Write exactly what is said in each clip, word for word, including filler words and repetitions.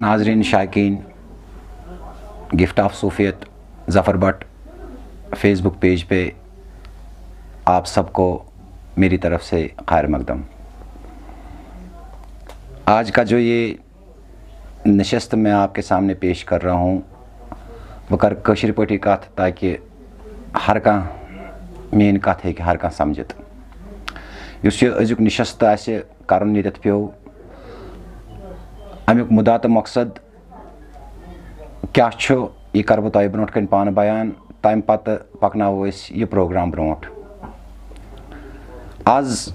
ناظرین، شائقین، gift of صوفیت Zafar Bhat Facebook page پہ آپ سب کو میری طرف سے خیر مقدم۔ آج کا جو یہ نشست میں آپ کے سامنے پیش کر رہا ہوں، بہٕ کَرٕ کٲشِر پٲٹھی کَتھ تاکہِ ہر کانٛہہ میٛٲنۍ کَتھ ہیٚکہِ ہر کانٛہہ سَمجھِتھ۔ یُس یہِ أزیُک نِشست اَسہِ کَرُن ییٚتٮ۪تھ پیوٚو، اَمیُک مُدا تہٕ مقصد کیٛاہ چھُ، یہِ کَرٕ بہٕ تۄہہِ برونٛٹھ کَنہِ پانہٕ بیان، تَمہِ پَتہٕ پَکناوو أسۍ یہِ پروگرام برونٛٹھ۔ آز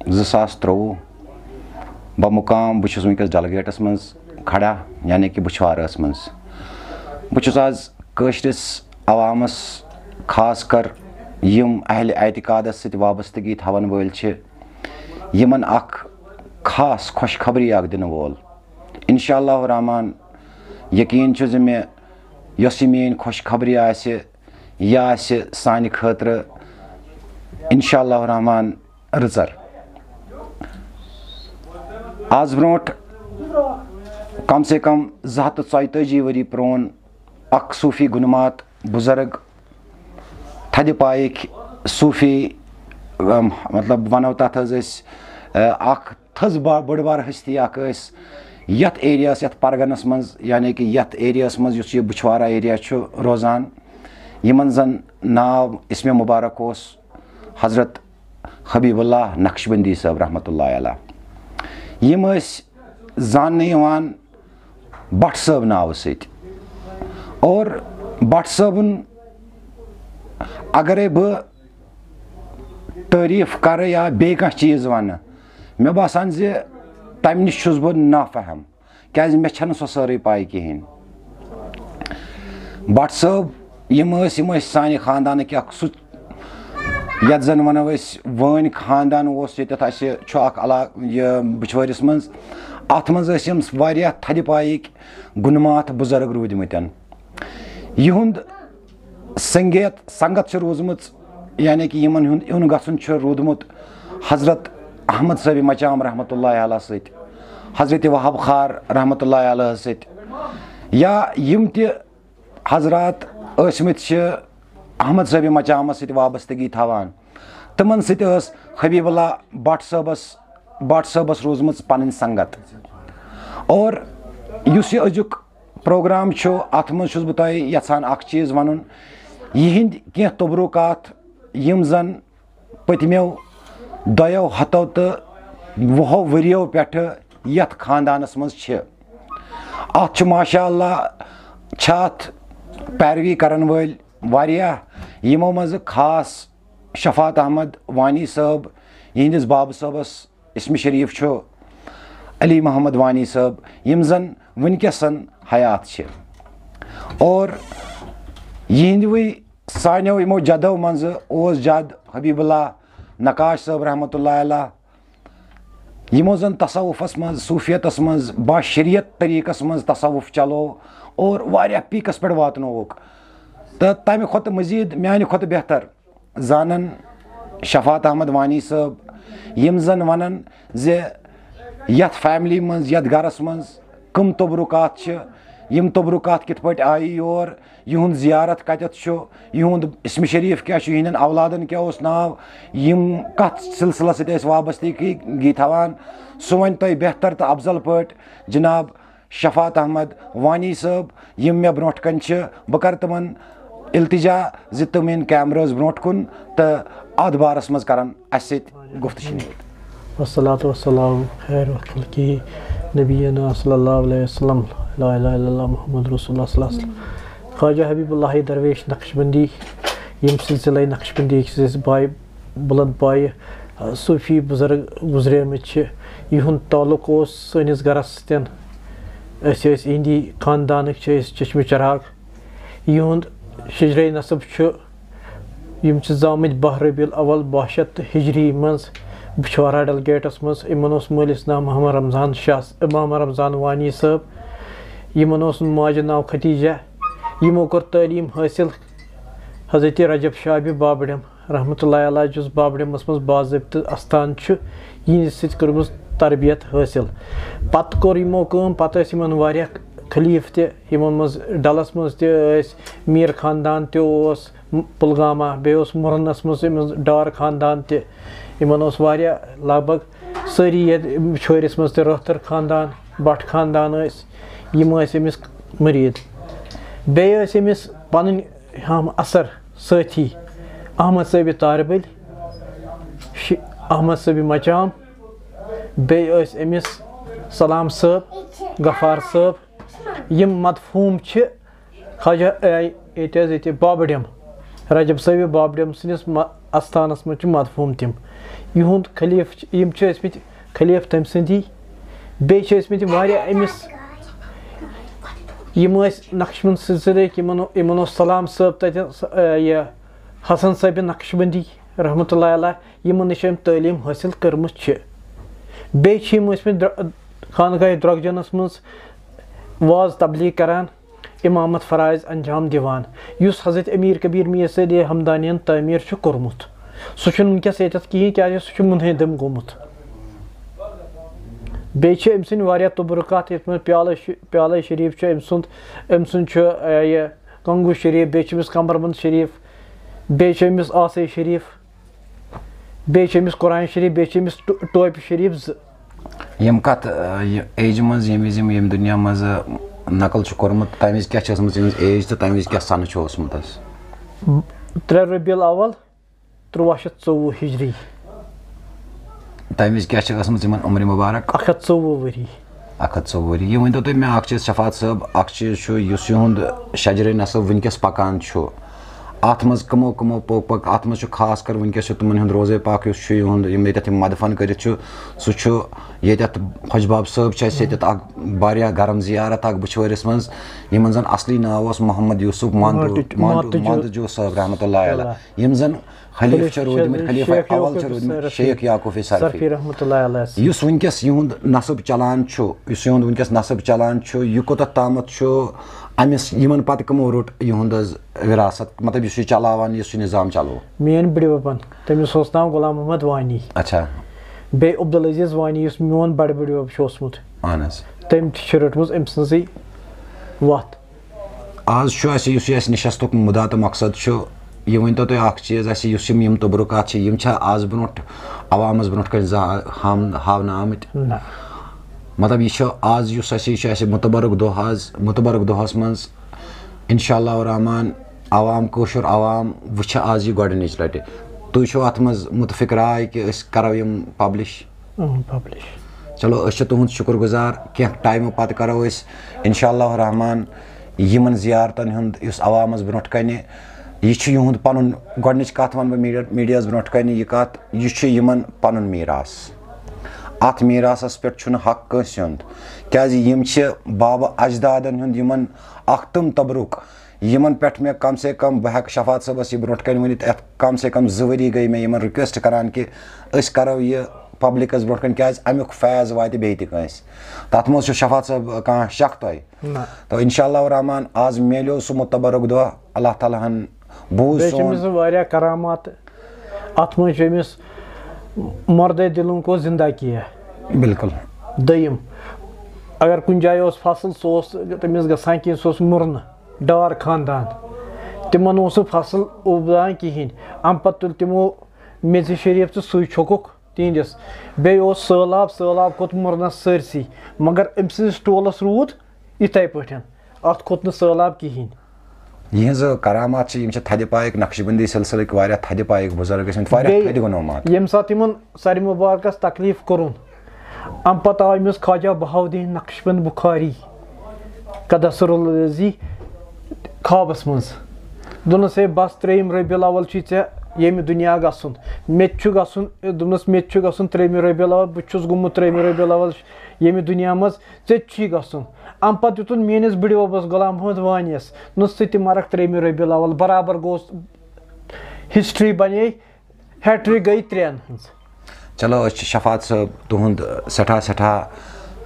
زٕ ساس ترٛۆوُہ بمقام، بہٕ چھُس وٕنکیٚس ڈلگیٹس منٛز کھڑا، یعنی کہِ بُچھوارس منٛز۔ بہٕ چھُس آز کٲشرِس عوامس، خاص کر یِم اہل اعتقادس سۭتۍ وابستگی تھاون وٲلۍ چھِ، یِمن اکھ خاص خۄشخبری اکھ دِنہٕ وول۔ انشاء اللہ الرحمن، یقین چھُ زِ مےٚ یۄس یہِ میٲنۍ خۄشخبری آسہِ، یہِ آسہِ سانہِ خٲطرٕ انشاء اللہ الرحمن رٕژر۔ آز برونٛٹھ کم سے کم زٕ ہتھ تہٕ ژۄیتٲجی ؤری پرون اکھ صوفی گُنمات بُزرگ، تھدِ پایِکۍ صوفی، ام، مطلب ونو تتھ حظ أسۍ، ا، اکھ تھٔز با-، بٔڑ بار ہستی اکھ ٲسۍ یتھ ایریاہس، یتھ پرگنس منٛز، یعنی کہِ یتھ ایریاہس منٛز یُس یہِ بُچھوارا ایریا چھُ روزان، یِمن زن ناو اسمِ مبارک اوس حضرت حبیب اللہ نقشبندی صٲب رحمتہ اللہ علیہ۔ یِم ٲسۍ زاننہٕ یِوان بٹ صٲب ناوٕ سۭتۍ۔ اور بٹ صٲبُن اگرے بہٕ تعریٖف کرٕ یا بیٚیہِ کانٛہہ چیٖز ونہٕ، مےٚ باسان زِ تمہِ نِش چھُس بہٕ نافہم، کیازِ مےٚ چھنہٕ سۄ سٲرٕے پاے کِہیٖنۍ۔ بٹ صٲب یِم ٲسۍ، یِم ٲسۍ سانہِ خاندانٕکۍ اکھ سُہ، یتھ زن ونو أسۍ وٲنۍ خاندان اوس ییٚتٮ۪تھ اسہِ چھُ اکھ علاقہٕ یہِ بُچھوٲرِس منٛز۔ اتھ منٛز ٲسۍ یِم واریاہ تھدِ پایِکۍ گُنماتھ بُزرگ روٗدمٕتٮ۪ن۔ یِہُنٛد سنگیت، سنگت چھِ روٗزمٕژ، یعنی کہِ یِمن ہُنٛد یُن گژھُن چھُ روٗدمُت حضرت احمد صٲبِ مچام رحمتہ اللہ علیہ سۭتۍ، حضرت وہاب خار رحمتہ اللہ علیہ سۭتۍ، یا یِم تہِ حضرات ٲسمٕتۍ چھِ احمد صٲبِ مچامس سۭتۍ وابستگی تھاوان، تِمن سۭتۍ ٲس حبیب اللہ بٹ صٲبس، بٹ صٲبس روٗزمٕژ پنٕنۍ سنگت۔ اور یُس یہِ أزیُک پروگرام چھُ، اتھ منٛز چھُس بہٕ تۄہہِ یژھان اکھ چیٖز ونُن، یِہنٛدۍ کینٛہہ تبرکات یِم زن پٔتمیو دۄیو ہتو تہٕ وُہو ؤرِیو پٮ۪ٹھٕ یتھ خاندانس منٛز چھِ۔ اتھ چھُ ماشاء اللہ، چھِ اتھ پیروی کرن وٲلۍ واریاہ، یِمو منٛزٕ خاص شفاعت احمد وانی صٲب، یِہنٛدِس بابہٕ صٲبس اسمِ شریٖف چھُ علی محمد وانی صٲب، یِم زن وٕنکیٚسن حیات چھِ۔ اور یِہنٛدِوٕے سانیو یِمو جدو منٛزٕ اوس جد حبیب اللہ نقاش صٲب رحمتہ اللہ علیہ، یِمو زن تصوفس منٛز، صوفیتس منٛز، با شریعت طریقس منٛز تصوف چلو اور واریاہ پیٖکس پٮ۪ٹھ واتنووُکھ۔ تہٕ تمہِ کھۄتہٕ مزید، میانہِ کھۄتہٕ بہتر زانن شفاعت احمد وانی صٲب، یِم زن ونن زِ یتھ فیملی منٛز، یتھ گرس منٛز کم تبرکات چھِ، یِم تبرکات کِتھ پٲٹھۍ آیہِ یور، یِہُنٛد زیارت کتٮ۪تھ چھُ، یِہُنٛد اسمِ شریٖف کیٛاہ چھُ، یِہنٛدٮ۪ن اولادن کیٛاہ اوس ناو، یِم کتھ سلسلس سۭتۍ ٲسۍ وابستگی تھاوان، سُہ ونہِ تۄہہِ بہتر تہٕ افضل پٲٹھۍ جناب شفاعت احمد وانی صٲب، یِم مےٚ برونٛٹھ کنہِ چھِ۔ بہٕ کرٕ تِمن التجا زِ تِم یِن کیمراہس برونٛٹھ کُن تہٕ اتھ بارس منٛز کرن اسہِ سۭتۍ گفتہٕ شنید۔ والصلاة والسلام خیر خلقی نبینا صلی اللہ علیہ وسلم، لا الہ الا اللہ محمد رسول اللہ صلی اللہ علیہ وسلم۔ خواجہ حبیب اللہ درویش نقشبندی، یِم سلسلہ نقشبندی کِس أسۍ بایہِ بُلند پایہِ صوفی بُزرگ گُزریمٕتۍ چھِ، یِہُنٛد تعلق اوس سٲنِس گرس سۭتۍ۔ أسۍ ٲسۍ یِہِنٛدی خاندانٕکۍ، چھِ أسۍ چشمِ چراغ۔ یِہُنٛد شجرے نسب چھُ، یِم چھِ زامٕتۍ باہ ربیع الاول باہ شیٚتھ تہٕ ہجری منٛز بُچھوارہ ڈلگیٹس منٛز۔ یِمن اوس مٲلِس ناو محمد رمضان شاہ، محمد رمضان وانی صٲب۔ یِمن اوس ماجہِ ناو ختیجہ۔ یِمو کوٚر تعلیٖم حٲصِل حضرت رجب شاہ بابڑم رحمتہ اللہ علیہ، یُس بابڑمس منٛز باضٲبطہٕ استان چھُ، یِہنٛدِ سۭتۍ کٔرمٕژ تربیت حٲصِل۔ پتہٕ کوٚر یِمو کٲم، پتہٕ ٲسۍ یِمن واریاہ خلیٖفہٕ تہِ، یِمن منٛز ڈلس منٛز تہِ ٲسۍ، میٖر خاندان تہِ اوس، پُلگامہ، بیٚیہِ اوس مُرنس منٛز أمِس ڈار خاندان تہِ۔ یِمن اوس واریاہ، لگ بگ سٲری ییٚتہِ شٲعرِس منٛز تہِ رٲتھٕر خاندان، بٹ خاندان ٲسۍ، یِم ٲسۍ أمِس مُریٖد۔ بیٚیہِ ٲسۍ أمِس پنٕنۍ ہم عصر سٲتھی احمد صٲبِ تاربٔلۍ، شِ-، احمد صٲبِ مچام، بیٚیہِ ٲسۍ أمِس سلام صٲب، غفار صٲب۔ یِم مدفوٗم چھِ خواجہ، اے، ییٚتہِ حظ ییٚتہِ بابہٕ ڈیم، رجب صٲبِ بابہٕ ڈیم سٕنٛدِس م-، استانس منٛز چھِ مدفوٗم تِم۔ یِہُنٛد خلیٖفہٕ چھِ، یِم چھِ ٲسۍ مٕتۍ خلیٖفہٕ تٔمۍ سٕنٛدی۔ بیٚیہِ چھِ ٲسۍ مٕتۍ واریاہ أمِس، یِم ٲسۍ نقشبند سلسلٕکۍ، یِمن، یِمن اوس سلام صٲب تتٮ۪ن، س-، اے، یہِ حسن صٲبِ نقشبندی رحمتہ اللہ علیہ، یِمن نِش أمۍ تعلیٖم حٲصِل کٔرمٕژ چھِ۔ بیٚیہِ چھِ یِم ٲسۍ مٕتۍ در-، خانقاہِ درۄکجنس منٛز واز تبلیغ کران، امامت فرائض انجام دِوان، یُس حضرت امیر کبیر میٖر سید ہمدانین تعمیٖر چھُ کوٚرمُت۔ سُہ چھُنہٕ وٕنکیٚس ییٚتٮ۪تھ کِہیٖنۍ، کیازِ سُہ چھُ منہدم گوٚمُت۔ بیٚیہِ چھِ أمۍ سٕنٛدۍ واریاہ تبرکات، یَتھ منٛز پیالہٕ شِ-، پیالہٕ شریٖف چھُ أمۍ سُنٛد، أمۍ سُنٛد چھُ، اے، یہِ کنگو شریٖف، بیٚیہِ چھِ أمِس کمربند شریٖف، بیٚیہِ چھِ أمِس آسے شریٖف، بیٚیہِ چھِ أمِس قرآن شریٖف، بیٚیہِ چھِ أمِس ٹو-، ٹوپہِ شریٖف زٕ۔ یِم کَتھ، آ، یہِ ایجہِ منٛز، ییٚمہِ وِزِ یِم ییٚمہِ دُنیا منٛز، آ، نقل چھُ کوٚرمُت، تَمہِ وِزِ کیٛاہ چھِ ٲسمٕژ یِہٕنٛز ایج تہٕ تَمہِ وِزِ کیٛاہ سَنہٕ چھُ اوسمُت حظ؟ ترٛےٚ ربیع الاول، تُرٛواہ شیٚتھ ژوٚوُہ ہجری۔ تَمہِ وِزِ کیٛاہ چھِ ٲسمٕژ یِمَن عمرِ مُبارک؟ اَکھ ہَتھ ژوٚوُہ ؤری۔ اَکھ ہَتھ ژوٚوُہ ؤری۔ یہِ ؤنۍ تو تُہۍ مےٚ اَکھ چیٖز، شفاعت صٲب، اَکھ چیٖز چھُ، یُس یِہُنٛد شجرِ نسب وٕنکیٚس پَکان چھُ، اَتھ منٛز کٕمو کٕمو پوٚک پَک، اَتھ منٛز چھُ خاص کر وٕنکیٚس چھُ تِمَن ہُنٛد روزے پاک یُس چھُ یِہُنٛد، یِم ییٚتٮ۪تھ یِم مدفن کٔرِتھ چھُ، سُہ چھُ ییٚتٮ۪تھ خۄجہِ بب صٲب چھِ اَسہِ ییٚتٮ۪تھ اَکھ واریاہ گرم زیارت اَکھ بُچھوٲرِس منٛز، یِمَن زَن اَصلی ناو اوس محمد یوسف مانٹو، مانٹو جو، مانٹو جو، مانٹو جو صٲب رحمتہ اللہ علیہ۔ یِم زَن خلیٖفہٕ چھِ روٗدمٕتۍ، خلیٖفہ اول چھِ روٗدمٕتۍ شیخ یعقوب صرفی۔ صرفی رحمتہ اللہ علیہ۔ یُس وٕنکیٚس یِہُنٛد نسب چلان چھُ، یُس یِہُنٛد وٕنکیٚس نسب چلان چھُ، یہِ کوٚتَتھ تامَتھ چھُ أمِس، یِمَن پَتہٕ کٕمو روٚٹ یِہُنٛد حظ وراثت، مطلب یُس یہِ چلاوان، یُس یہِ نظام چلو؟ میٛٲنۍ بٕڈِبَبَن، تٔمِس اوس ناو غلام محمد وانی۔ اچھا۔ بیٚیہِ عبدالعزیز وانی، یُس میون بَڑٕ بٕڈِبَب چھُ اوسمُت۔ اہن حظ۔ تٔمۍ تہِ چھِ رٔٹمٕژ أمۍ سٕنٛزٕے وَتھ۔ آز چھُ اَسہِ، یُس یہِ اَسہِ نِشستُک مُدعا تہٕ مقصد چھُ، یہِ ؤنۍ تو تُہۍ اَکھ چیٖز اَسہِ، یُس یِم، یِم تبرکات چھِ، یِم چھا آز برونٛٹھ عوامَس برونٛٹھ کَنہِ زانٛہہ ہاونہٕ، ہاونہٕ آمٕتۍ؟ نہ۔ مطلب، یہِ چھُ آز، یُس اَسہِ، یہِ چھُ اَسہِ مُتبرک دۄہ آز، مُتبرک دۄہَس منٛز اِنشاء اللہ الرحمن عوام، کٲشُر عوام وٕچھِ آز یہِ گۄڈٕنِچ لَٹہِ۔ تُہۍ چھِو اَتھ منٛز مُتفِق راے کہِ أسۍ کَرو یِم پبلِش؟ اۭں، پبلِش۔ چلو، أسۍ چھِ تُہُنٛد شُکُر گُزار۔ کینٛہہ ٹایمہٕ پَتہٕ کَرو أسۍ اِنشاء اللہ الرحمن یِمَن زیارتَن ہُنٛد، یُس عوامَس برونٛٹھ کَنہِ، یہِ چھُ یِہُنٛد پَنُن، گۄڈٕنِچ کَتھ وَنہٕ بہٕ میٖڈیا، میٖڈیاہَس برونٛٹھ کَنہِ یہِ کَتھ، یہِ چھُ یِمَن پَنُن میٖراث۔ اَتھ میٖراثَس پٮ۪ٹھ چھُنہٕ حق کٲنٛسہِ ہُنٛد، کیٛازِ یِم چھِ بابہٕ اَجدادَن ہُنٛد، یِمَن اَکھ تِم تبرُک، یِمَن پٮ۪ٹھ مےٚ کم سے کم، بہٕ ہٮ۪کہٕ شفاعت صٲبَس یہِ برونٛٹھ کَنہِ ؤنِتھ، یَتھ کم سے کم زٕ ؤری گٔے مےٚ یِمَن رِکویسٹ کَران کہِ أسۍ کَرو یہِ پبلِکَس برونٛٹھ کَنہِ، کیٛازِ اَمیُک فیض واتہِ بیٚیہِ تہِ کٲنٛسہِ۔ تَتھ منٛز چھُ شفاعت صٲب کانٛہہ شک تۄہہِ؟ نہ۔ تو انشاء اللہ الرحمن، آز میلیو سُہ مُتبرک دۄہ، اللہ تعالیٰ ہَن بوٗز بیٚیہِ چھِ سون۔ أمِس واریاہ کرامات۔ اَتھ منٛز چھُ أمِس مردے دِلوں کو زندہ کیا۔ بِلکُل۔ دوٚیِم، اگر کُنہِ جایہِ اوس فصل، سُہ اوس تٔمِس گژھان کِہیٖنۍ، سُہ اوس مُرنہٕ ڈار خاندان۔ تِمَن اوس نہٕ فصل اُپدان کِہیٖنۍ۔ اَمہِ پَتہٕ تُلۍ تِمو میٚژِ شریٖف تہٕ سُے چھوٚکُکھ تِہنٛدِس۔ بیٚیہِ اوس سہلاب، سہلاب کھوٚت مُرنَس سٲرسٕے، مگر أمۍ سٕنٛدِس ٹولَس روٗد یِتھَے پٲٹھۍ، اَتھ کھوٚت نہٕ سہلاب کِہیٖنۍ۔ یِہٕنٛز کرامات چھِ، یِم چھِ تھدِ پایِکۍ، نقشبندی سلسلٕکۍ واریاہ تھدِ پایِکۍ بُزرگ ٲسۍ مٕتۍ، واریاہ بیٚیہِ تھدِ گُنومات۔ ییٚمہِ ساتہٕ یِمَن سرِ مُبارکَس تکلیٖف کوٚرُن، اَمہِ پَتہٕ آو أمِس خواجہ بہاؤالدین نقشبند بخاری قدس سر العزی خوابس منٛز۔ دوٚپنس، "ہے بس، ترٛیٚیِم ربیع الاول چھُے ژےٚ ییٚمہِ دُنیا گژھُن، مےٚ تہِ چھُ گژھُن۔" دوٚپنس، "مےٚ تہِ چھُ گژھُن ترٛیٚیِمہِ ربیع الاول، بہٕ تہِ چھُس گوٚمُت ترٛیٚیِمہِ ربیع الاول ییٚمہِ دُنیا منٛز، ژےٚ تہِ چھُے گژھُن۔" امہِ پتہٕ دیُتُن میٲنِس بٕڈِببس غلام محمد وانیس، دوٚپنس، "ژٕ تہِ مرکھ ترٛیٚیِمہِ ربیع الاول، برابر گوٚو، ہسٹری بنے۔" ہیٹرک گٔے ترٛٮ۪ن ہٕنٛز۔ چلو، أسۍ چھِ شفاعت صٲب تُہُنٛد سٮ۪ٹھاہ، سٮ۪ٹھاہ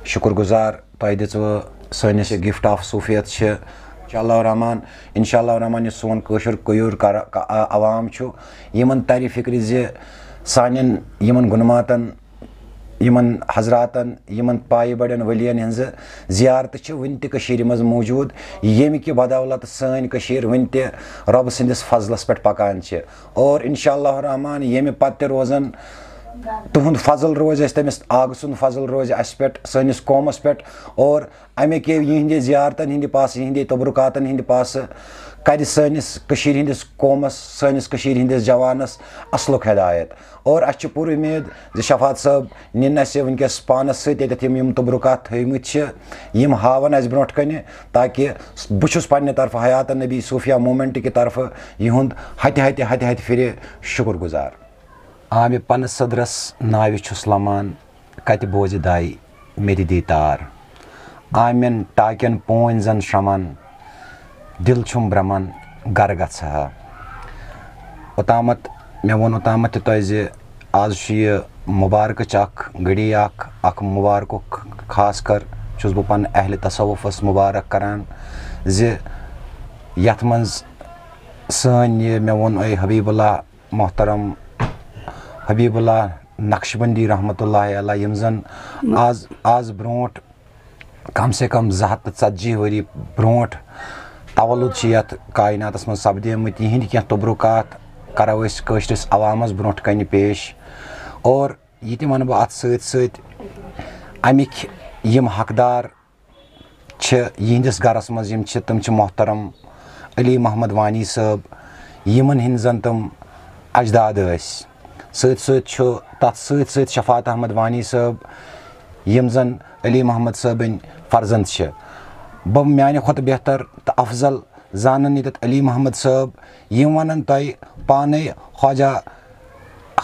شُکُر گُزار۔ تۄہہِ دِژوٕ سٲنِس یہِ gift of صوٗفیت چھِ۔ انشاء اللہ الرحمن، انشاء اللہ الرحمن، یُس سون کٲشُر کٔیوٗر کر-، ک-، آ-، عوام چھُ، یِمن ترِ فِکرِ زِ سانٮ۪ن یِمن گُنماتن یِمن حضراتن، یِمن پایہِ بڑٮ۪ن ؤلین ہٕنٛزٕ زیارتہٕ چھِ وُنہِ تہِ کٔشیٖرِ منٛز موٗجوٗد، ییٚمہِ کہِ بدولت سٲنۍ کٔشیٖر وُنہِ تہِ رۄبہٕ سٕنٛدِس فضلس پٮ۪ٹھ پکان چھِ۔ اور انشاء اللہ الرحمن ییٚمہِ پتہٕ تہِ روزن، تُہُنٛد فضل روزِ اَسہِ، تٔمِس آغہٕ سُنٛد فضل روزِ اَسہِ پٮ۪ٹھ، سٲنِس قومس پٮ۪ٹھ۔ اور اَمہِ کہِ یِہنٛدِ زیارتن ہٕنٛدِ پاسہٕ، یِہنٛدِ تبرکاتن ہٕنٛدِ پاسہٕ کرِ سٲنِس کٔشیٖرِ ہٕنٛدِس قومس، سٲنِس کٔشیٖرِ ہٕنٛدِس جوانس اصلُک ہدایت۔ اور اَسہِ چھِ پوٗرٕ اُمید زِ شفاعت صٲب نِن اَسہِ وٕنکیٚس پانَس سۭتۍ ییٚتٮ۪تھ یِم، یِم تبرکات تھٲومٕتۍ چھِ، یِم ہاوَن اَسہِ برونٛٹھ کَنہِ، تاکہِ بہٕ چھُس پنٛنہِ طرفہٕ حیات النبی صوفیہ موٗمٮ۪نٛٹ کہِ طرفہٕ یِہُنٛد ہَتہِ ہَتہِ، ہَتہِ ہَتہِ پھِرِ شُکُر گُزار۔ آ، مےٚ پنہٕ صدرس ناوِ چھُس لمان، کتہِ بوزِ داے مےٚ تہِ دی تار۔ آمٮ۪ن ٹاکٮ۪ن پونۍ زن شرٛمن، دِل چھُم برٛمن گرٕ گژھٕ ہا۔ اوٚتامتھ، مےٚ ووٚن اوٚتامتھ تہِ تۄہہِ زِ آز چھُ یہِ مُبارکٕچ اکھ گھڑی، اکھ، اکھ مُبارکُک۔ خاص کر چھُس بہٕ پنہٕ اہلِ تصوفس مُبارک کران زِ یتھ منٛز سٲنۍ یہِ، مےٚ ووٚن، اے حبیب اللہ، محترم حبیب اللہ نقشبندی رحمتہ اللہ علیہ، یِم زن آز، آز برونٛٹھ کم سے کم زٕ ہتھ تہٕ ژتجی ؤری برونٛٹھ تولُد چھِ یتھ کایناتس منٛز سپدیمٕتۍ، یِہنٛدۍ کینٛہہ تبرکات کرو أسۍ کٲشرِس عوامس برونٛٹھ کنہِ پیش۔ اور یہِ تہِ ونہٕ بہٕ اتھ سۭتۍ سۭتۍ، امِکۍ یِم حقدار چھِ یِہنٛدِس گرس منٛز، یِم چھِ، تِم چھِ محترم علی محمد وانی صٲب، یِمن ہٕنٛدۍ زن تِم اجداد ٲسۍ۔ سۭتۍ سۭتۍ چھُ تتھ سۭتۍ سۭتۍ شفاعت احمد وانی صٲب، یِم زن علی محمد صٲبٕنۍ فرزند چھِ۔ بہٕ میانہِ کھۄتہٕ بہتر تہٕ افضل زانن ییٚتٮ۪تھ علی محمد صٲب، یِم ونن تۄہہِ پانے خواجہ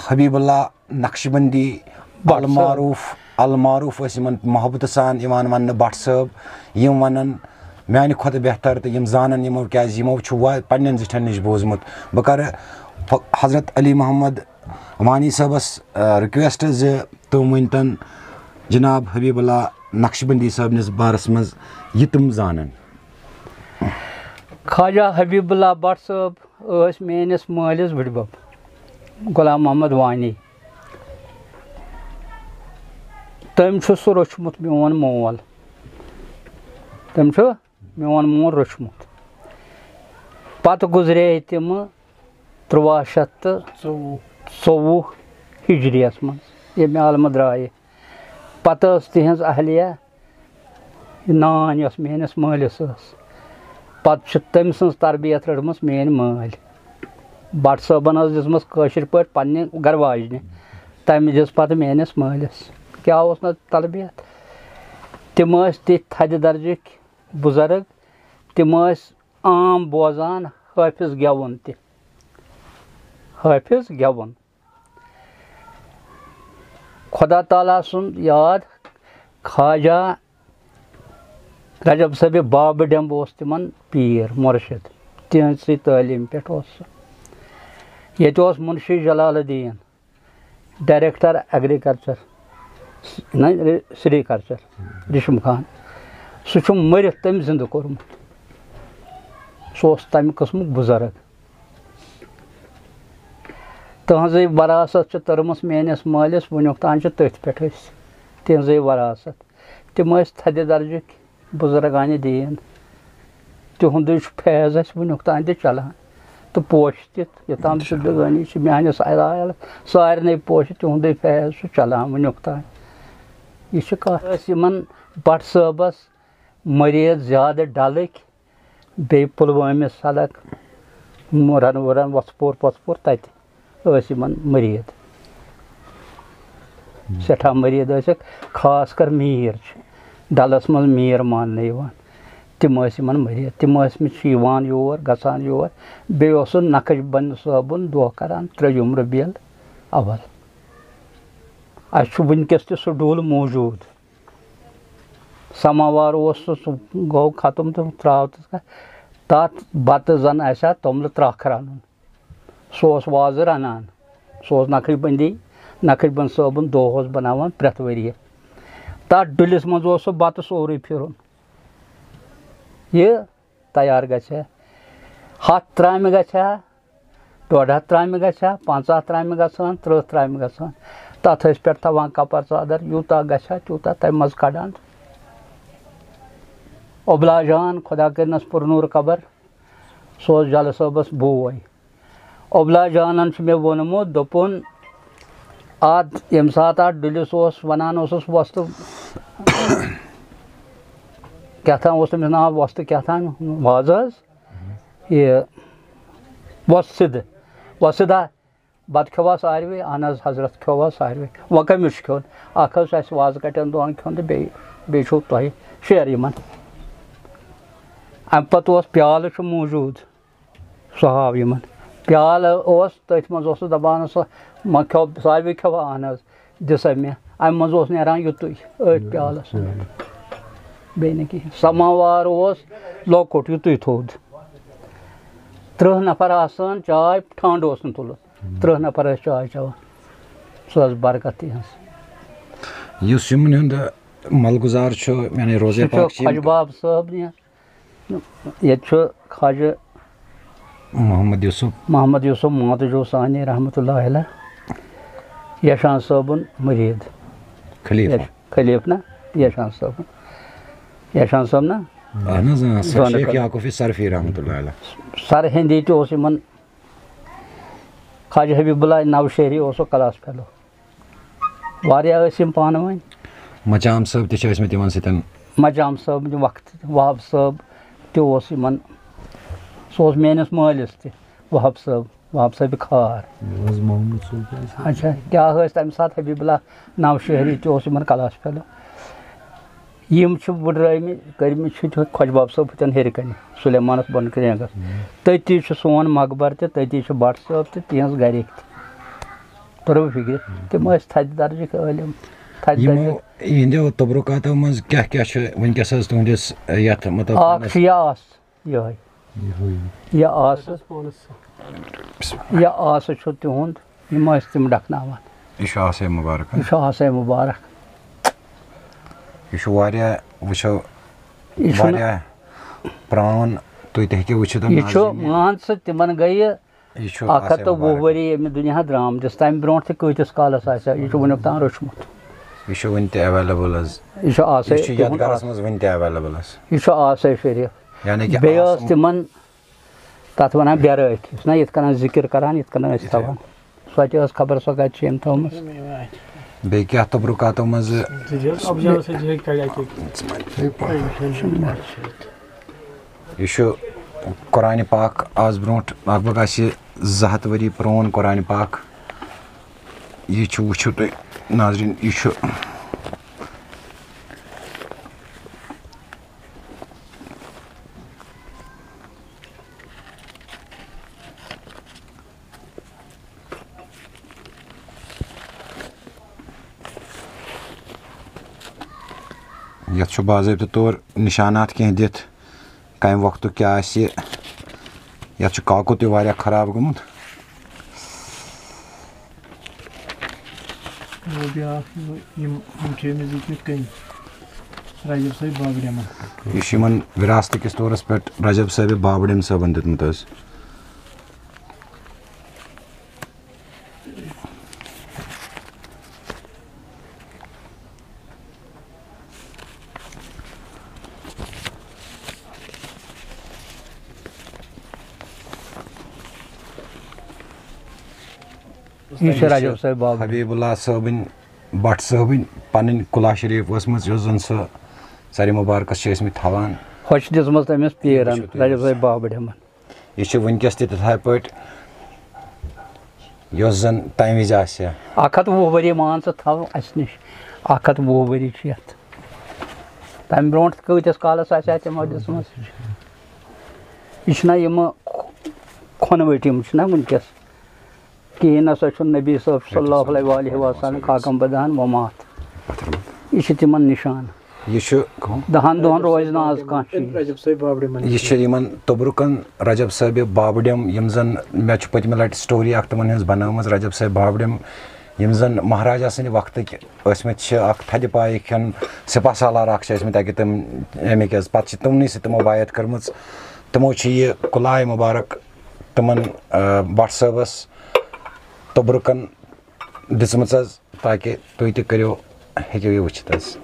حبیب اللہ نقشبندی، بٹ صٲب۔ المعروف، المعروف ٲسۍ یِمن محبتہٕ سان یِوان وننہٕ بٹ صٲب۔ یِم ونن میانہِ کھۄتہٕ بہتر تہٕ یِم زانن یِمو، کیازِ یِمو چھُ وا-، پننٮ۪ن زِٹھٮ۪ن نِش بوٗزمُت۔ بہٕ کرٕ ف-، حضرت علی محمد وانی صٲبس، آ، request زِ تِم ؤنۍتن جناب حبیب اللہ نقشبندی صٲبنِس بارس منٛز یہِ تِم زانن۔ خواجہ حبیب اللہ بٹ صٲب ٲسۍ میٲنِس مٲلِس بٕڈبب غلام محمد وانی۔ تٔمۍ چھُ سُہ روٚچھمُت میون مول۔ تٔمۍ چھُ میون مول روٚچھمُت۔ پتہٕ گُزرے تِمہٕ تُرٛواہ شیٚتھ تہٕ ژوٚوُہ۔ ژوٚوُہ ہِجریَس منٛز، ییٚمہِ عالمہٕ درٛایہِ۔ پتہٕ ٲس تِہنٛز اہلیہ، یہِ نانۍ یۄس میٲنِس مٲلِس ٲس، پتہٕ چھِ تٔمۍ سٕنٛز تربیت رٔٹمٕژ میٲنۍ مٲلۍ۔ بٹ صٲبن ٲس دِژمٕژ کٲشِر پٲٹھۍ پننہِ گرٕ واجنہِ، تٔمۍ دِژ پتہٕ میٲنِس مٲلِس۔ کیٛاہ اوس نہٕ تربیت؟ تِم ٲسۍ تِتھۍ تھدِ درجٕکۍ بُزرگ، تِم ٲسۍ عام بوزان حٲفظ گٮ۪وُن تہِ۔ حٲفظ گٮ۪وُن۔ خدا تعالیٰ سُنٛد یاد، خواجہ رجب صٲبِ بابہٕ ڈیمب اوس تِمن پیٖر مُرشِد، تِہنٛزٕے تعلیٖم پٮ۪ٹھ اوس سُہ۔ ییٚتہِ اوس مُنشی جلال الدین، director agriculture، نہ، سری کلچر، ریشم خان۔ سُہ چھُ مٔرِتھ تٔمۍ زِندٕ کوٚرمُت۔ سُہ اوس تَمہِ قٕسمُک بُزرگ۔ تٕہٕنٛزٕے وراثت چھِ تٔرمٕژ میٲنِس مٲلِس، وٕنیُک تام چھِ تٔتھۍ پٮ۪ٹھ أسۍ۔ تِہٕنٛزٕے وراثت۔ تِم ٲسۍ تھدِ درجٕکۍ بُزرگانِ دیٖن۔ تِہُنٛدُے چھُ فیض اَسہِ وٕنیُک تام تہِ چلان۔ تہٕ پوشہِ تہِ، یوٚتام زندگٲنی چھِ میٲنِس عیالَس سارنٕے پوشہِ، تِہُنٛدُے فیض چھُ چلان وٕنیُک تام۔ یہِ چھِ کَتھ۔ ٲسۍ یِمَن بٹ صٲبَس مٔریٖد زیادٕ ڈَلٕکۍ، بیٚیہِ پُلوٲمِس سَڑک، مُرَن وُرَن، وۄژھ پوٗر پۄژھ پوٗر تَتہِ ٲسۍ یِمَن مٔریٖد۔ سٮ۪ٹھاہ مٔریٖد ٲسِکھ، خاص کر میٖر چھِ ڈَلَس منٛز میٖر ماننہٕ یِوان۔ تِم ٲسۍ یِمَن مٔریٖد، تِم ٲسۍمٕتۍ چھِ یِوان یور، گژھان یور۔ بیٚیہِ اوس سُہ نقش بند صٲبُن دۄہ کران، ترٛیٚیِم ربیع الاول۔ اَسہِ چھُ وٕنکیٚس تہِ سُہ ڈُل موٗجوٗد۔ سماوار اوس سُہ، سُہ گوٚو ختم تہٕ ترٛاو تَتھ، تَتھ بَتہٕ زَن آسہِ ہا توٚملہٕ ترٛکھ رَنُن۔ سُہ اوس وازٕ رَنان، سُہ اوس نقش بندی، نقش بند صٲبُن دۄہ اوس بَناوان پرٛٮ۪تھ ؤریہِ۔ تَتھ ڈُلِس منٛز اوس سُہ بَتہٕ سورُے پھِرُن۔ یہِ تیار گژھِ ہا، ہَتھ ترٛامہِ گژھِ ہا، ڈۄڈ ہَتھ ترٛامہِ گژھِ ہا، پنٛژاہ ترٛامہِ گژھان، تٕرٛہ ترٛامہِ گژھان۔ تَتھ ٲسۍ پٮ۪ٹھ تھاوان کپر ژادر، یوٗتاہ گژھِ ہا تیوٗتاہ تَمہِ منٛز کڑان۔ اوبلا جان، خۄدا کٔرِنَس پُرنوٗر قبر، سُہ اوس جلہٕ صٲبَس بوے۔ اوبلا جانَن چھُ مےٚ ووٚنمُت، دوٚپُن، اَتھ ییٚمہِ ساتہٕ اَتھ ڈُلِس اوس وَنان اوسُس وۄستہٕ، کیٛاہ تام اوس تٔمِس ناو، وۄستہٕ کیٛاہ تام، وازٕ حظ، یہِ وۄستہٕ سیٚدٕ، وۄستہٕ سیٚدٕ ہا، بَتہٕ کھیوٚوا ساروٕے؟ اہن حظ، حضرت، کھیوٚوا ساروٕے۔ وۄنۍ کٔمِس چھُ کھیوٚن؟ اَکھ حظ چھُ اَسہِ وازٕ کَٹٮ۪ن دۄن کھیوٚن تہٕ بیٚیہِ، بیٚیہِ چھُو تۄہہِ شیر یِمَن۔ اَمہِ پَتہٕ اوس پیالہٕ چھُ موٗجوٗد، سُہ ہاو یِمَن۔ پیالہٕ اوس، تٔتھۍ منٛز اوس سُہ دَپان، سُہ ما کھیوٚو، ساروٕے کھیوٚوا؟ اہن حظ، دِ سا مےٚ۔ اَمہِ منٛز اوس نیران یُتُے، أتھۍ پیالَس منٛز۔ بیٚیہِ نہٕ کِہیٖنۍ۔ سَماوار اوس لۄکُٹ، یُتُے تھوٚد۔ تٕرٛہ نفر آسان، چاے ٹھانٛڈٕ اوس نہٕ تُلُن۔ تٕرٛہ نفر ٲسۍ چاے چٮ۪وان۔ سۄ ٲس برکت تِہٕنٛز۔ یُس یِمَن ہُنٛد ملگُزار چھُ، یعنی روزے سُہ چھُ پاک چھِ یِم خۄجہِ باب صٲب، یہِ، ییٚتہِ چھُ خواجہ محمد یوسف۔ محمد یوسف ماتجو سانی رحمتہ اللہ علیہ، یشان صٲبُن مُریٖد۔ خلیفہ۔ یش-، خلیفہ نا؟ یشان صٲبُن۔ یشان صٲب نا؟ اہن حظ، اۭں، سر زونہٕ شیخ خٲطرٕ۔ یعقوب صرفی رحمتہ اللہ علیہ۔ سر ہندی تہِ اوس یِمن، خواجہ حبیب اللہ نوشہری اوس سُہ کلاس فیلو۔ واریاہ ٲسۍ یِم پانہٕ ؤنۍ۔ مچام صٲب تہِ چھِ ٲسۍ مٕتۍ یِمن سۭتۍ۔ مچام صٲب تہِ وقت، وہاب صٲب تہِ اوس یِمن، سُہ اوس میٲنِس مٲلِس تہِ، وہاب صٲب، وہاب صٲبہِ خار۔ یہِ اوس محمد صٲب تہِ ٲسۍ۔ اچھا، کیٛاہ ٲسۍ تَمہِ ساتہٕ؟ حبیب اللہ نوشہری تہِ اوس یِمن کلاس فیلو۔ یِم چھِ وٕڈرٲومٕتۍ، کٔرمٕتۍ چھِ تِہُنٛد خۄجہِ باب صٲب ہُتٮ۪ن ہیٚرِ کنہِ، سُلیمانس بۄنہٕ کرٛینٛگس۔ تٔتی چھُ سون مقبر تہِ، تٔتی چھِ بٹ صٲب تہِ، تِہنٛز گرِکۍ تہِ۔ توٚرُو فِکرِ؟ تِم ٲسۍ تھدِ درجٕکۍ عٲلِم، تھدِ یِمو درجٕکۍ۔ یِہنٛدیو تبرکاتو منٛز کیٛاہ کیٛاہ چھُ وٕنکیٚس حظ تُہنٛدِس، یتھ مطلب، اکھ چھُ یہِ آس، یِہوٚے۔ یِہوٚے۔ یہِ آس، یہِ آس چھُ تِہُنٛد، یِم ٲسۍ تِم ڈَکھناوان۔ یہِ چھُ آسے مُبارک۔ یہِ چھُ آسے مُبارک۔ یہِ چھُ واریاہ، وٕچھو، یہِ چھُنہٕ واریاہ پرٛون، تُہۍ تہِ ہیٚکِو وٕچھِتھ، یہِ چھُ، ناظریٖن۔ مان ژٕ، تِمن گٔیہِ یہِ چھُ اکھ ہتھ آسے تہٕ وُہ مُبارک۔ ؤری ییٚمہِ دُنیا درٛامتِس، تَمہِ برونٛٹھ تہِ کۭتِس کالس آسہِ ہا، یہِ چھُ وٕنیُک تام روٚچھمُت۔ یہِ چھُ وٕنہِ تہِ available حظ۔ یہِ چھُ آسے یہِ چھُ یَتھ تِہُنٛد گرس آس-، منٛز وٕنہِ تہِ available حظ۔ یہِ چھُ آسے شریٖف۔ یعنی کہِ بیٚیہِ آسہٕ ٲس تِمن تَتھ وَنان بیرٲٹھ، یُس نہ یِتھ کٔنۍ ذِکِر کَران، یِتھ کٔنۍ ٲسۍ تھاوان۔ سۄ تہِ ٲس خبر سۄ کَتہِ چھِ أمۍ تھٲومٕژ۔ بیٚیہِ کیٛاہ تبرکاتو منٛزٕ؟ ژٕ دِ حظ اَفضل سۭتۍ یِہوٚے کَڑِ اَتہِ۔ یہِ چھُ قرآنِ پاک، آز برونٛٹھ لگ بگ آسہِ زٕ ہَتھ ؤری پرٛون قرآنِ پاک۔ یہِ چھُ، وٕچھِو تُہۍ ناظریٖن، یہِ چھُ یتھ چھُ باضٲبطہٕ طور نشانات کینٛہہ دِتھ، کمہِ وقتُک کیٛاہ آسہِ۔ یتھ چھُ کاکُد تہِ واریاہ خراب گوٚمُت۔ گوٚو بیٛاکھ، یِم، یِم چھِ أمِس دِتمٕتۍ کٔمۍ؟ رجب صٲبۍ بابڑیمن۔ یہِ چھُ یِمن وراثتہٕ کِس طورس پٮ۪ٹھ رجب صٲبہِ بابڑیم صٲبن دیُتمُت حظ۔ یہِ چھُ رجب صٲب بابڑیم۔ حبیب اللہ صٲبٕنۍ، بٹ صٲبٕنۍ پنٕنۍ کُلا شریف ٲسمٕژ، یۄس زن سۄ سرِ مُبارکس چھِ ٲسمٕتۍ تھاوان۔ ہۄ چھِ دِژمٕژ تٔمِس پیٖرن، وٕچھِو تُہۍ رجب صٲب بابڑیمن۔ یہِ چھُ وٕنکیٚس تہِ تِتھے پٲٹھۍ، یۄس زن تمہِ وِزِ آسہِ ہا۔ اکھ ہتھ وُہ ؤری مان ژٕ تھاو اسہِ نِش، اکھ ہتھ وُہ ؤری چھِ یتھ۔ تمہِ برونٛٹھ کۭتِس کالس آسہِ ہا تِمو دِژمٕژ؟ یہِ چھُنہ یِمہٕ کھۄنہٕ ؤٹۍ، یِم چھِنہ وٕنکیٚس کِہیٖنۍ نسا چھُنہٕ نبی صٲب صلی اللہ علیہ وآلہ وسلم خاکم بدہن ومات۔ یہِ چھِ تِمن نِشان۔ یہِ چھُ دَہَن دۄہَن روزِ نہٕ آز کانٛہہ چیٖز۔ رجب صٲب بابڑِ منٛز۔ یہِ چھُ یِمن تبرکن رجب صٲبِ بابڑم، یِم زن مےٚ چھُ پٔتمہِ لٹہِ story اکھ تِمن ہٕنٛز بنٲومٕژ، رجب صٲبِ بابڑم، یِم زن مہاراجا سٕنٛدِ وقتٕکۍ ٲسمٕتۍ چھِ، اکھ تھدِ پایہِ کھٮ۪ن سپاہ سالار اکھ چھِ ٲسمٕتۍ اکہِ تِم، اَمِکۍ حظ، پتہٕ چھِ تِمنٕے سۭتۍ تِمو بیعت کٔرمٕژ۔ تِمو چھِ یہِ کُلاے مُبارک تِمن، آ، بٹ صٲبس تبرکن دِژمٕژ حظ۔ تاکہِ تُہۍ تہِ کٔرِو، ہیٚکِو یہِ وٕچھِتھ حظ۔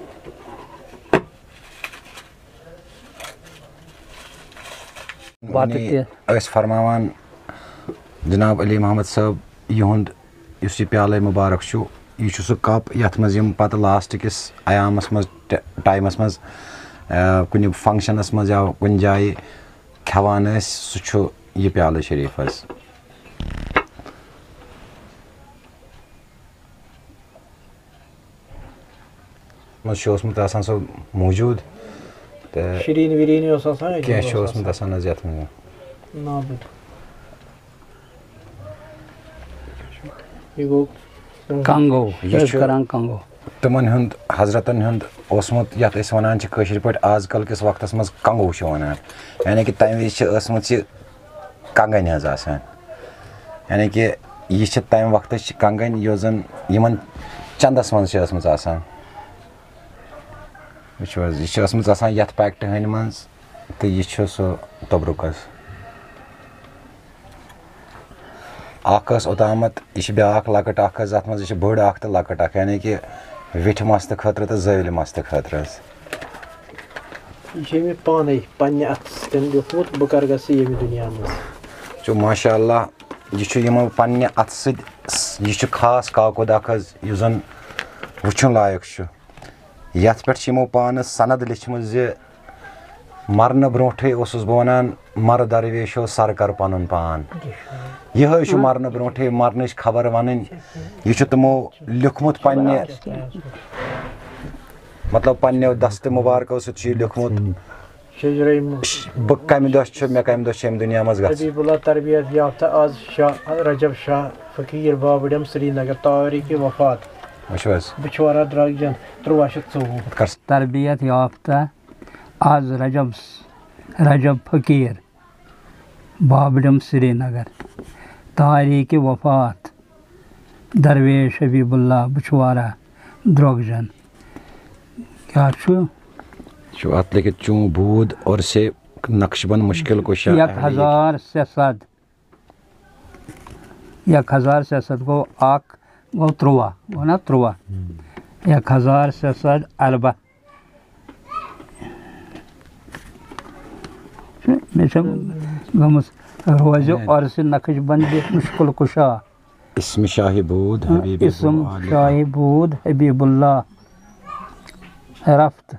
بَتہٕ یعنی تہِ۔ ٲسۍ فرماوان جناب علی محمد صٲب، یِہُنٛد یُس یہِ پیالَے مُبارک چھُ، یہِ چھُ سُہ کَپ یَتھ منٛز یِم پَتہٕ لاسٹ کِس ایامَس منٛز، ٹِ-، ٹایمَس منٛز، آ، کُنہِ فنٛکشَنَس منٛز یا کُنہِ جایہِ کھٮ۪وان ٲسۍ، سُہ چھُ یہِ پیالہٕ شریٖف حظ۔ منٛز چھُ اوسمُت آسان سُہ موٗجوٗد، تہٕ شیٖریٖن ویٖریٖن اوس آسان أتی کینٛہہ چھُ اوس اوسمُت آسان۔ آسان حظ یَتھ منٛز۔ نا، بِلکُل۔ یہِ گوٚو کنگو، یہِ یہِ ٲسۍ چھُ کران کنگو۔ تِمن ہُنٛد، حضرتن ہُنٛد اوسمُت، یَتھ أسۍ وَنان چھِ کٲشِر پٲٹھۍ آز کل کِس وقتس منٛز کنگو چھِ وَنان، یعنی کہِ تَمہِ وِزِ چھِ ٲسمٕژ یہِ کنگن حظ آسان۔ یعنی کہِ یہِ چھِ تَمہِ وقتٕچ کنگن، یۄس زَن یِمن چندس منٛز چھِ ٲسمٕژ آسان۔ وٕچھِو حظ، یہِ چھِ ٲسمٕژ آسان یَتھ packet ہٕنۍ منٛز، تہٕ یہِ چھُ سُہ توٚبرُک حظ۔ اکھ ٲس اوٚتامَتھ، یہِ چھِ بیٛاکھ لۄکٕٹ اکھ حظ، اَتھ منٛز یہِ چھِ بٔڑ اکھ تہٕ لۄکٕٹ اکھ، یعنی کہِ ویٹھِ مَستہٕ خٲطرٕ تہٕ زٲوِلہِ مَستہٕ خٲطرٕ حظ۔ یہِ چھُ أمۍ پانے پننہِ اَتھٕ سۭتۍ لیوٗکھمُت، بہٕ کر گژھٕ ییٚمہِ دُنیا منٛز۔ چھُ ماشاء اللہ، یہِ چھُ یِمو پننہِ اَتھٕ سۭتۍ، یہِ چھُ خاص کاکُد اکھ حظ، یُس زَن وٕچھُن لایق چھُ۔ یَتھ پٮ۪ٹھ چھِ یِمو پانہٕ سند لیٚچھمٕژ زِ مرنہٕ برونٛٹھٕے اوسُس بہٕ وَنان، "مرٕ درویشو، سر کر پنُن پان۔" یِہوٚے چھُ مرنہٕ برونٛٹھٕے مرنٕچ خبر وَنٕنۍ۔ یہِ چھُ تِمو لیوٗکھمُت پننہِ، مطلب، پننیو دستہٕ مُبارکو سۭتۍ چھُ یہِ لیوٗکھمُت۔ شجرے م-، بہٕ کَمہِ دۄہ چھُ، مےٚ کَمہِ دۄہ چھُ اَمہِ دُنیا منٛز گژھُن۔ حبیب اللہ تربیت یافتہ، از شاہ رجب شاہ فقیٖر بابڑم سرینگر، تاریخ وفات۔ وٕچھِو حظ۔ بچھورہ درگجن، تُرٛواہ شیٚتھ ژوٚوُہ۔ کر۔ تربیت یافتہ، از رجب، رجب فقیٖر بابڑم سرینگر، تاریخ وفات درویش حبیب اللہ بچھوارہ درگجن۔ کیٛاہ چھُ؟ چھُ اَتھ لیکھِتھ، "چون بود اور سے نقشبند مشکل کشا یک اہل ہزار سے صد، یک ہزار سے صد گوٚو اکھ، گوٚو تُرٛواہ، گوٚو نا تُرٛواہ؟ ہم۔ یک ہزار سے صد البہ۔" مےٚ چھےٚ گٔمٕژ روزِ عرض نقش بندِ مشکل کشا۔ اسم شاہ بود حبیب اسم اللہ۔ شاہ بود حبیب اللہ۔ رفت۔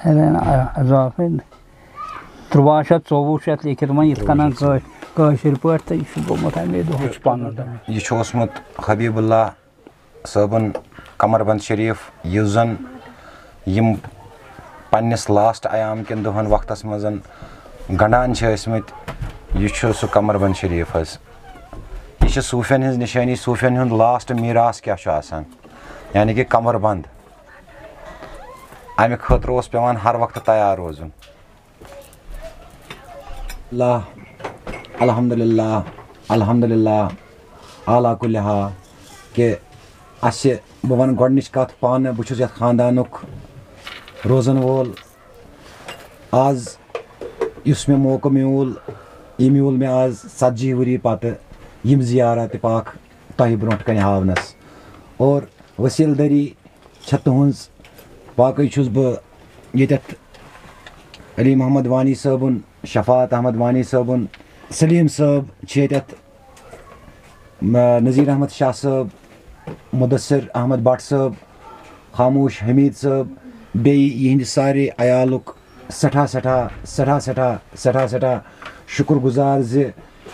اضافہٕ۔ تُرٛواہ شیٚتھ، ژوٚوُہ شیٚتھ لیکھِتھ وۄنۍ یِتھ کٔنۍ کٲ-، کٲشِر پٲٹھۍ، تہٕ یہِ چھُ گوٚمُت اَمے دۄہ۔ یہِ چھُ پَنُن۔ یہِ چھُ اوسمُت حبیب اللہ صٲبُن کمر بند شریف، یُس زن یِم پننِس لاسٹ ایام کٮ۪ن دۄہن وقتس منٛز گنڈان چھِ ٲسمٕتۍ، یہِ چھُ سُہ کمر بند شریف حظ۔ یہِ چھِ صوٗفین ہٕنٛز نِشٲنی، صوٗفین ہُنٛد لاسٹ میٖراث کیٛاہ چھُ آسان، یعنی کہِ کمر بند۔ امہِ خٲطرٕ اوس پٮ۪وان ہر وقتہٕ تیار روزُن۔ اللہ، الحمدللہ، الحمدللہ، اعلیٰ کُلہِ حال کہِ اَسہِ، بہٕ وَنہٕ گۄڈٕنِچ کَتھ پانہٕ، بہٕ چھُس یَتھ خاندانُک روزَن وول۔ آز یُس مےٚ موقعہٕ میوٗل، یہِ میوٗل مےٚ آز ژتجی ؤری پَتہٕ یِم زیارت پاک تۄہہِ برونٛٹھ کَنہِ ہاونَس۔ اور وسیٖلہٕ دٔری چھےٚ تُہٕنٛز۔ باقٕے چھُس بہٕ ییٚتٮ۪تھ علی محمد وانی صٲبُن، شفاعت احمد وانی صٲبُن، سلیٖم صٲب چھِ ییٚتٮ۪تھ، م-، نذیٖر احمد شاہ صٲب، مدثر احمد بٹ صٲب، خاموش حمید صٲب، بیٚیہِ یِہِنٛدِ سارے عیالُک سٮ۪ٹھاہ، سٮ۪ٹھاہ، سٮ۪ٹھاہ، سٮ۪ٹھاہ، سٮ۪ٹھاہ، سٮ۪ٹھاہ شُکُر گُزار زِ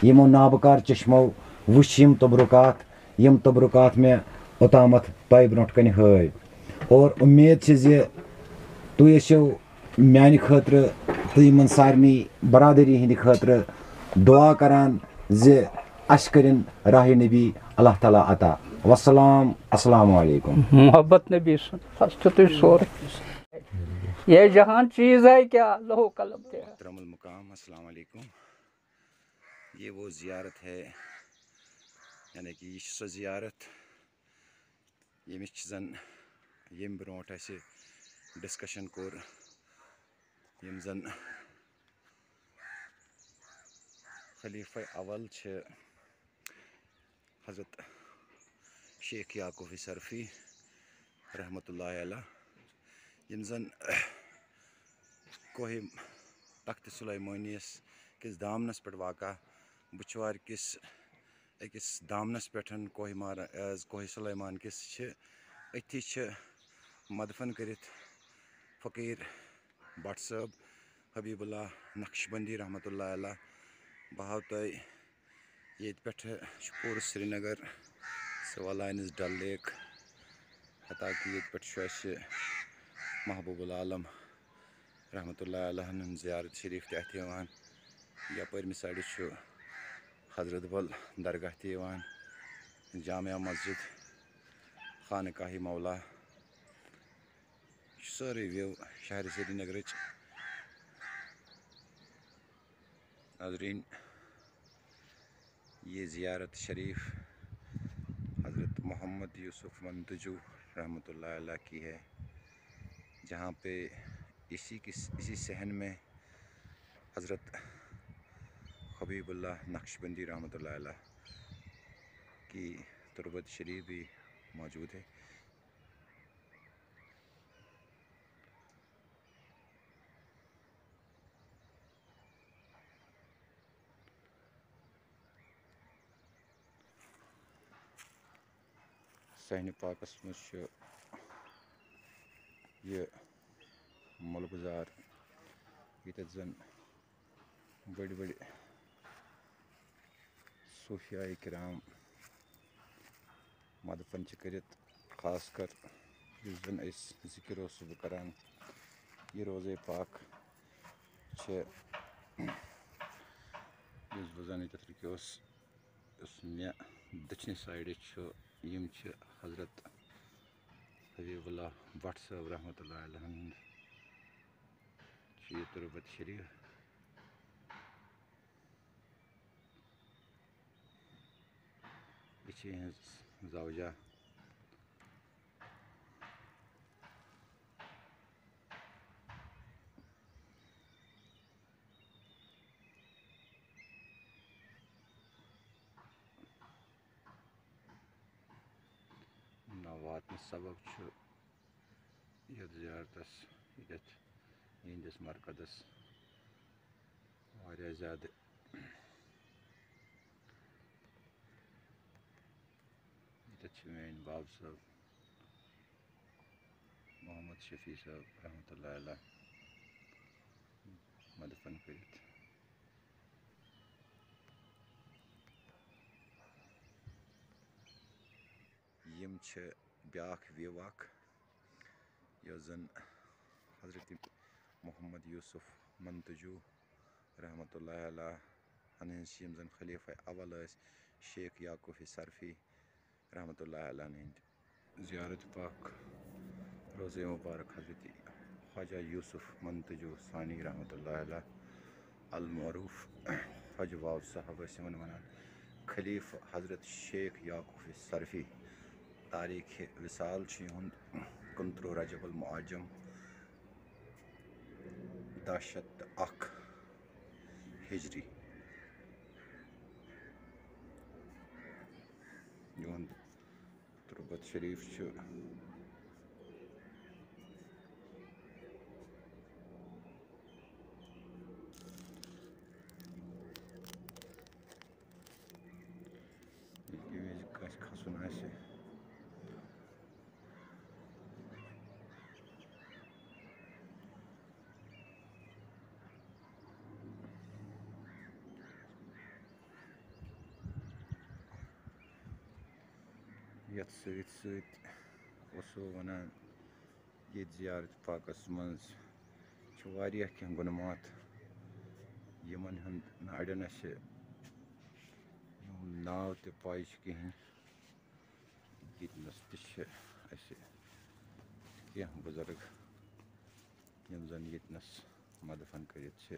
یِمو نابہٕ کار چشمو وٕچھ یِم تبرکات، یِم تبرکات مےٚ اوٚتامَتھ تۄہہِ برونٛٹھ کَنہِ ہٲوۍ۔ اور اُمید چھِ زِ تُہۍ ٲسِو میٛانہِ خٲطرٕ تہٕ یِمَن سارنٕے برادٔری ہِنٛدِ خٲطرٕ دُعا کَران زِ اَسہِ کٔرِن راہِ نبی اللہ تعالیٰ عطا۔ وسلام، السلام علیکم۔ محبت نبی سُنٛد، بس تیُتُے سورُے۔ یہ جہان چیز ہے کیا، لہو قلب تیرا۔ محترم المقام، السلام علیکم۔ یہ وہ زیارت ہے، یعنی کہ یہ سۄ زیارت، ییٚمِچ زَن ییٚمہِ برونٛٹھ اَسہِ discussion کوٚر، یِم زَن خلیفہ اول چھِ، حضرت شیخ یعقوب صرفی رحمتہ اللہ علیہ، یِم زَن کوہِ تخت سلیمانیَس کِس دامنَس پٮ۪ٹھ واقع بُچھوارِ کِس أکِس دامنَس پٮ۪ٹھ کوہِ مار-، کوہِ سلیمان کِس چھِ، أتھی چھِ مدفن کٔرِتھ فقیٖر بٹ صٲب حبیب اللہ نقشبندی رحمتہ اللہ علیہ۔ بہٕ ہاوٕ تۄہہِ ییٚتہِ پٮ۪ٹھٕ چھُ پوٗرٕ Srinagar, civil lines, Dal lake, حتیٰ کہِ ییٚتہِ پٮ۪ٹھ چھُ اَسہِ محبوب العالم رحمتہ اللہ علیہ ہُنٛد زیارت شریف تہِ اَتھِ یِوان۔ یَپٲرۍ مِساڑِ چھُ حضرت بل درگاہ تہِ یِوان، جامع مسجد، خانقاہ مولا۔ یہِ چھُ سٲرٕے view شہرِ سرینگرٕچ۔ ناظرین، یہ زیارت شریف حضرت محمد یوسف منتجو رحمۃ اللہ علیہ کی ہے، جہاں پہ اسی کی، اسی صحن میں حضرت حبیب اللہ نقشبندی رحمۃ اللہ علیہ کی تربت شریف بھی موجود ہے۔ صحنِ پاکس منٛز چھُ یہِ ملگزار، ییٚتٮ۪تھ زن بٔڑۍ بٔڑۍ صوفیاے کرام مدفن چھِ کٔرِتھ، خاص کر یُس زن أسۍ ذکر اوسُس بہٕ کران، یہِ روضے پاک چھِ، یُس بہٕ زن ییٚتٮ۪تھ رُکیوس، یُس مےٚ دٔچھنہِ سایڈٕ چھُ، یِم چھِ حضرت حبیب اللہ بٹ صٲب رحمۃ اللہ علیہ ہُنٛد چھُ یہِ تربت شریف۔ یہِ چھِ یِہٕنٛز زوجہ۔ نہ واتنہٕ سبب چھُ یَتھ زیارتَس، یَتھ یِہِنٛدِس مرکزَس واریاہ زیادٕ۔ ییٚتٮ۪تھ چھِ میٛٲنۍ باب صٲب، محمد شفیع صٲب رحمتہ اللہ علیہ مدفن کٔرِتھ۔ یِم چھِ بیٛاکھ view اکھ، یۄس زن حضرت محمد یوسف منتجو رحمتہ اللہ علیہ ہن ہٕنٛز چھِ، یِم زن خلیفہ اول ٲسۍ، شیخ یعقوب صرفی رحمتہ اللہ علیہ ہٕنٛدۍ۔ زیارت پاک روضہ مبارک حضرت خواجہ یوسف منتجو ثانی رحمتہ اللہ علیہ المعروف خواجہ واو صاحب ٲسۍ یِمن ونان۔ خلیفہ حضرت شیخ یعقوب صرفی۔ تاریخ وصال چھُ یِہُنٛد کُنترٕہ رجب المعجم دَہ شیٚتھ تہٕ اَکھ ہجری۔ یِہُنٛد تربت شریف چھُ۔ ییٚلہِ وِزِ کٲنٛسہِ کھسُن آسہِ، یَتھ سۭتۍ سۭتۍ اوسو وَنان، ییٚتہِ زیارت پاکَس منٛز چھِ واریاہ کینٛہہ گُنمات، یِمَن ہُنٛد نہٕ اَڑٮ۪ن اَسہِ ناو تہِ پَے چھِ کِہیٖنۍ۔ ییٚتہِ نَس تہِ چھِ اَسہِ کینٛہہ بُزرگ، یِم زَن ییٚتہِ نَس مدفن کٔرِتھ چھِ،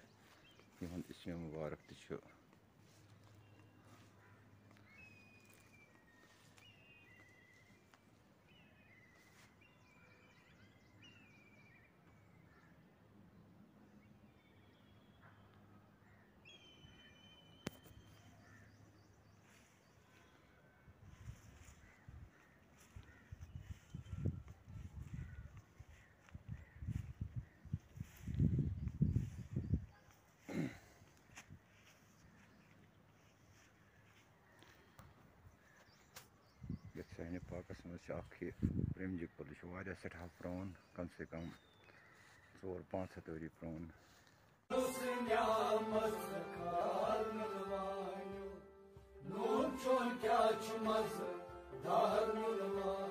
یِہُنٛد اسمِ مُبارک تہِ چھُ۔ پاکس منٛز چھِ اکھ یہِ پرٛیمجِک پُل، یہِ چھُ واریاہ سٮ۪ٹھاہ پرٛون، کم سے کم ژور پانٛژھ ہتھ ؤری پرٛون۔ نوٗن چون کیٛاہ چھُ مزٕ، دار مُلوان۔